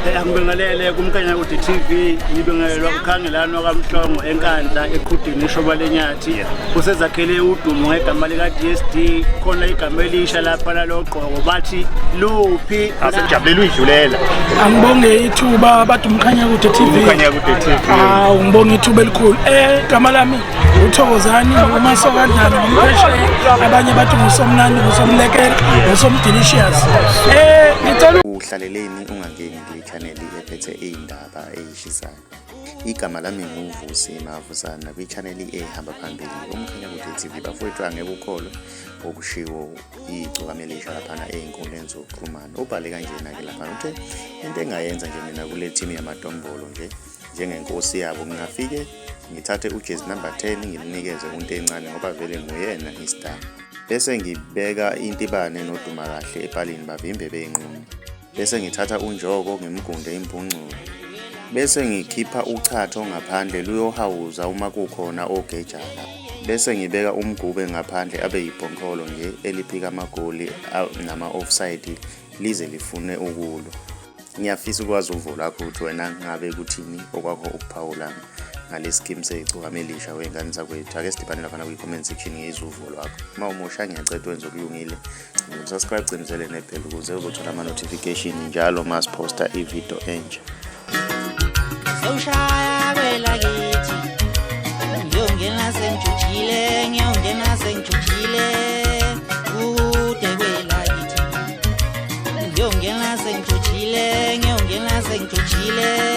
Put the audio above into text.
Angibingelele kuMkhanyakude TV, ngibingelelwa uKhangelani wakaMhlongo eNkandla eQhudini ishoba lenyathi. Usezakhele udumo ngegama lika DSD, khona igama elisha lapha lalogqoko bathi luphi Asekujabulela uyidlulela. Angibonge ithuba bathi uMkhanyakude TV. UMkhanyakude TV. Hawu, ngibonga ithuba elikhulu. Igama lami uThokozani uMasokadlala ngumphesheya, abanye bathi ngusomnandi, ngusomlekela, ngusomdelicious. Ngicela Uhlaleleni ungangeni kule channel ephethe iy'ndaba ey'shisayo. Igama lami nguVusi Mavusana kwi-channel ehamba phambili uMkhanyakude TV. Bafowethu, angeke ukholwe okushiwo igcokama elisha laphana ey'nkundleni zokuxhumana. Ubhale kanjena-ke laphana, uthe into engayenza nje mina kule team yamadombolo nje njengenkosi yabo, ngingafike ngithathe ujezi number 10 ngimnikeze uNtencane ngoba vele nguyena i-star, bese ngibeka intibane noduma kahle epalini bavimbe beyinqunu, bese ngithatha unjoko ngimgunde impunculo, bese ngikhipha uchatho ngaphandle luyohawuza uma kukhona ogejana, bese ngibeka umgube ngaphandle abe yibhonkolo nje eliphika amagoli nama-offside lize lifune ukulwa. Ngiyafisa ukwazi uvo lwakho ukuthi wena ngabe kuthini okwakho ukuphawula ngale scheme seyigcokama elisha wey'ngane zakwethu. Ake sidibane laphana kwi-comment section ngizwe uvo lwakho. Uma umusha, ngiyacela wenze okulungile, subscribe, cindezele ne-bell ukuze uzothola ama-notification njalo uma siphosta ividiyo entsha. Sewushaya kwelakithi, ngiyongena sengijujile, ngiyongena sengijujile, kude kwelakithi, ngiyongena sengijujile, ngiyongena sengijujile.